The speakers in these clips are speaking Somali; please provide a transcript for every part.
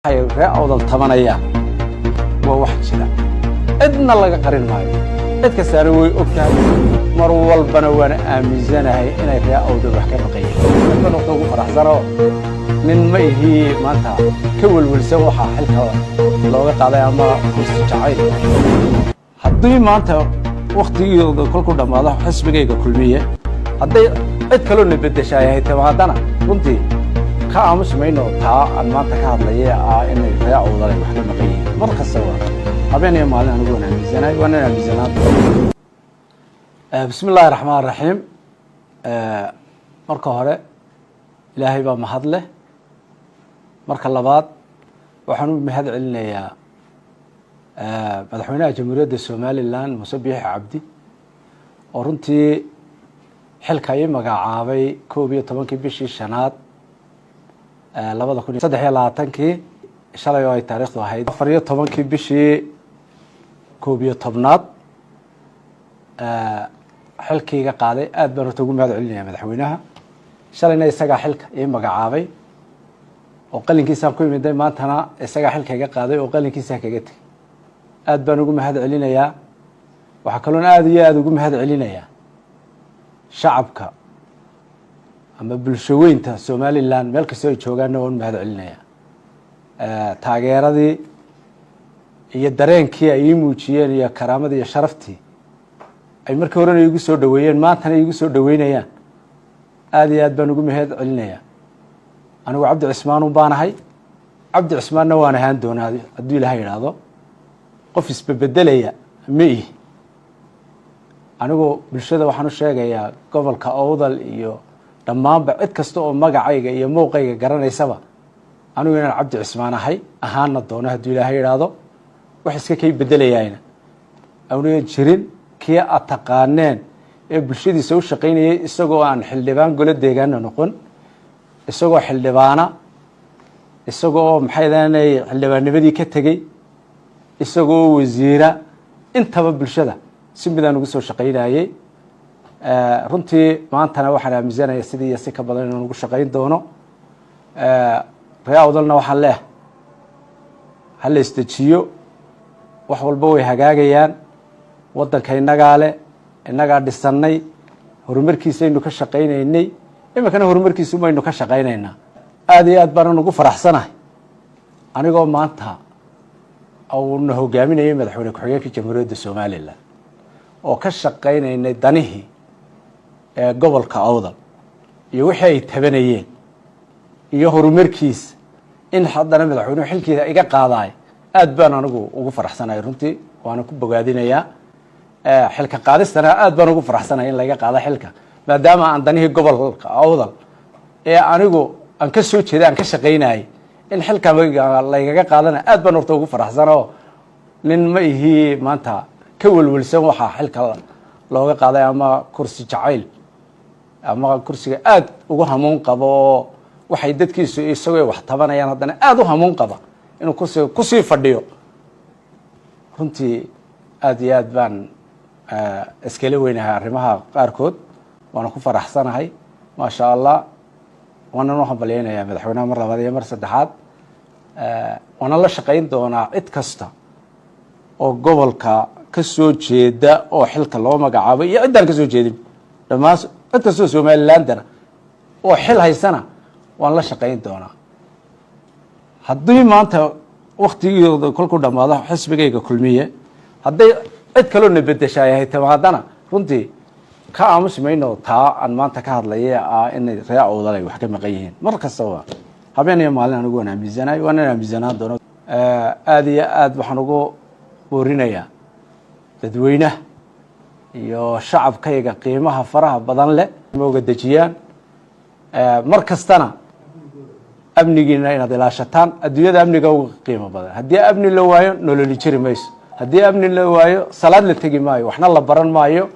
Waxay ree Awdal tabanayaan waa wax jira, cidna laga qarin maayo, cid kastaana way og tahay. Mar walbana waana aaminsanahay inay ree Awdal wax ka maqayeen. Baan waqti ugu faraxsanoo nin ma ihii maanta ka welwelsan waxaa xilka looga qaaday ama kursi jacayl. Haddii maanta waktigooda kolku dhammaado xisbigayga Kulmiye, hadday cid kaloo na beddeshaay hay timaadana, runtii ka aamusi mayno taa aan maanta ka hadlaya ah inay ree Awdal ay wax ka maqan yihiin. Mar kastaba, habeen iyo maalin, anigu waan aaminsanahay, waan aaminsanaa. Bismi illaahi raxmaan raxiim. Marka hore Ilaahay baa mahad leh. Marka labaad waxaan u mahad celinayaa madaxweynaha Jamhuuriyadda Somaliland, Muuse Biixi Cabdi, oo runtii xilka ii magacaabay 11-kii bishii shanaad 2023-kii. Shalay oo ay taariikhdu ahayd 14-kii bishii 11aad xilkiiga qaaday, aad baan horta ugu mahad celinaya madaxweynaha. Shalayna isagaa xilka ii magacaabay oo qalinkiisaan ku imiday, maantana isagaa xilka iga qaaday oo qalinkiisaa kaga tegay. Aad baan ugu mahad celinayaa. Waxaa kaloon aada iyo aada ugu mahad celinayaa shacabka ama bulsho weynta Somaliland meel kastoo ay joogaanna waan u mahad celinayaa, taageeradii iyo dareenkii ay ii muujiyeen iyo karaamadii iyo sharaftii ay markii horena iigu soo dhaweeyeen, maantana iigu soo dhaweynayaan. Aada iyo aad baan ugu mahad celinayaa. Anigu Cabdi Cismaan un baanahay, Cabdi Cismaanna waan ahaan doonaa hadduu Ilahay idhaahdo. Qof isbebedelaya ma ihi anigu. Bulshada waxaan u sheegayaa gobolka Awdal iyo dhammaanba cid kasta oo magacayga iyo muuqayga garanaysaba anigu inaan Cabdi Cismaan ahay, ahaana doono hadduu Ilaahay idhaahdo. Wax iska kay bedelayayna awna jirin. Kii aad taqaaneen ee bulshadiisa u shaqaynayay, isagoo aan xildhibaan golo deegaana noqon, isagoo xildhibaana, isagoo maxay daanay xildhibaannimadii ka tegey, isagoo wasiira, intaba bulshada si midaan ugu soo shaqaynayey. Runtii maantana waxaan aaminsanaya sidii iyo si ka badan inaan ugu shaqayn doono. Ree Awdalna waxaan leehay, ha la isdejiyo, wax walba way hagaagayaan. Waddanka innagaa le, innagaa dhisannay, horumarkiisaynu ka shaqaynaynay, iminkana horumarkiisu baynu ka shaqaynaynaa. Aada iyo aad baanan ugu faraxsanahay anigoo maanta uuna hogaaminayay madaxweyne ku-xigeenka Jamhuuriyadda Somaliland oo ka shaqaynaynay danihii ee gobolka Awdal iyo wixii ay tabanayeen iyo horumarkiisa, in haddana madaxweynuhu xilkiisa iga qaadaay. Aad baan anigu ugu faraxsanahay runtii, waana ku bogaadinayaa. Xilka qaadistana aad baan ugu faraxsanahay in laga qaado xilka, maadaama aan danihii gobolka Awdal ee anigu aan ka soo jeeday aan ka shaqaynayay in xilka laygaga qaadana, aad baan horta ugu faraxsan. Oo nin ma ihii maanta ka welwelsan waxaa xilka looga qaaday ama kursi jacayl ama kursiga aad ugu hamuun qabo, oo waxay dadkiisu isagoo wax tabanayaan haddana aada u hamuun qaba inuu kursiga kusii fadhiyo. Runtii aada iyo aad baan iskala weynahay arrimaha qaarkood, waana ku faraxsanahay, maasha Allah. Waanan u hambalyeynayaa madaxweynaha mar labaad iyo mar saddexaad, waana la shaqayn doonaa cid kasta oo gobolka ka soo jeeda oo xilka loo magacaabo iyo ciddaan ka soo jeedin. Dhammaan cid kastoo Somalilandana oo xil haysana waan la shaqayn doonaa. Haddii maanta waktigooda kolku dhammaado xisbigayga Kulmiye, hadday cid kaloo na bedeshaay hay timaadana, runtii ka aamusi mayno taa aan maanta ka hadlaya ah inay ree Awdal ay wax ka maqan yihiin. Mar kastaba, habeen iyo maalin, anigu waan aaminsanahay, waanan aaminsanaan doono. Aada iyo aad waxaan ugu boorinayaa dadweynaha iyo shacabkayga qiimaha faraha badan leh mooga dejiyaan mar kastana amnigiina inaad ilaashataan. Adduunyada amniga uga qiimo badan. Haddii amni la waayo, nololi jiri mayso. Haddii amni la waayo, salaad la tegi maayo, waxna la baran maayo.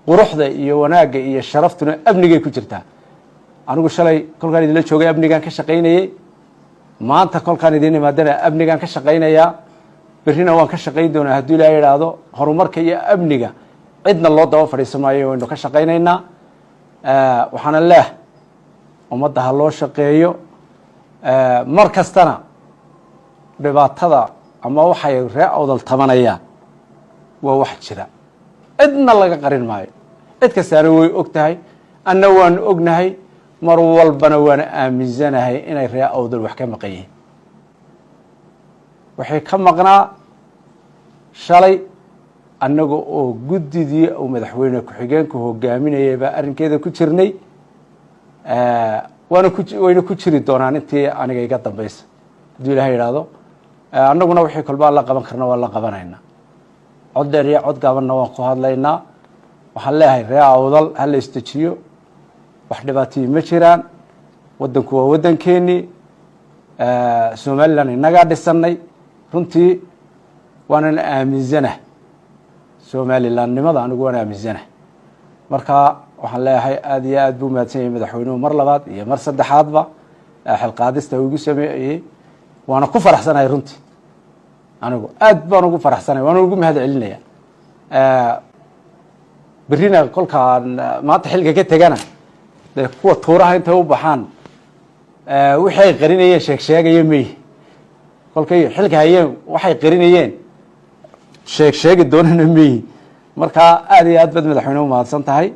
Quruxda iyo wanaagga iyo sharaftuna amnigay ku jirtaa. Anigu shalay kolkaan idinla joogay amnigaan ka shaqaynayey, maanta kolkaan idin imaadana amnigaan ka shaqaynayaa, berrina waan ka shaqayn doonaa hadduu Ilahay idhaahdo. Horumarka iyo amniga cidna loo daba fadhiisan maayo, waynu ka shaqaynaynaa. Waxaana leeh, ummadda ha loo shaqeeyo. Mar kastana Dhibaatada ama waxay Ree Awdal tabanayaan waa wax jira, cidna laga qarin maayo, cid kastaana way og tahay, anna waanu ognahay. Mar walbana waana aaminsanahay inay Ree Awdal wax ka maqan yihiin. Waxay ka maqnaa shalay, annaga oo guddidii uu madaxweyne ku-xigeenku hogaaminayay baa arrinkeeda ku jirnay, waana ku wayna ku jiri doonaan intii aniga iga dambaysa, hadduu Ilahay yidhaahdo. Annaguna wixii kolbaa la qaban karna waa la qabanaynaa, cod dheer iyo cod gaabanna waan ku hadlaynaa. Waxaan leeyahay, Ree Awdal ha la isdejiyo, wax dhibaatayii ma jiraan. Waddanku waa waddankeenii, Somaliland innagaa dhisanay. Runtii waanan aaminsanah Somalilandnimada, anigu waan aaminsanah. Marka waxaan leeyahay, aada iyo aad buu mahadsan yahay madaxweynuhu mar labaad iyo mar saddexaadba xilqaadista uu igu sameeyey, waana ku faraxsanahay. Runtii anigu aad baan ugu faraxsanahay, waana ugu mahad celinaya. Berrina kolkaan maanta xilka ka tegana, dee kuwa tuuraha intay u baxaan wixii ay qarinayeen sheeg sheegaya mey, kolkay xilka hayeen waxay qarinayeen sheeg sheegi doonana mey. Marka aada iyo aad baad madaxweyne umahadsan tahay.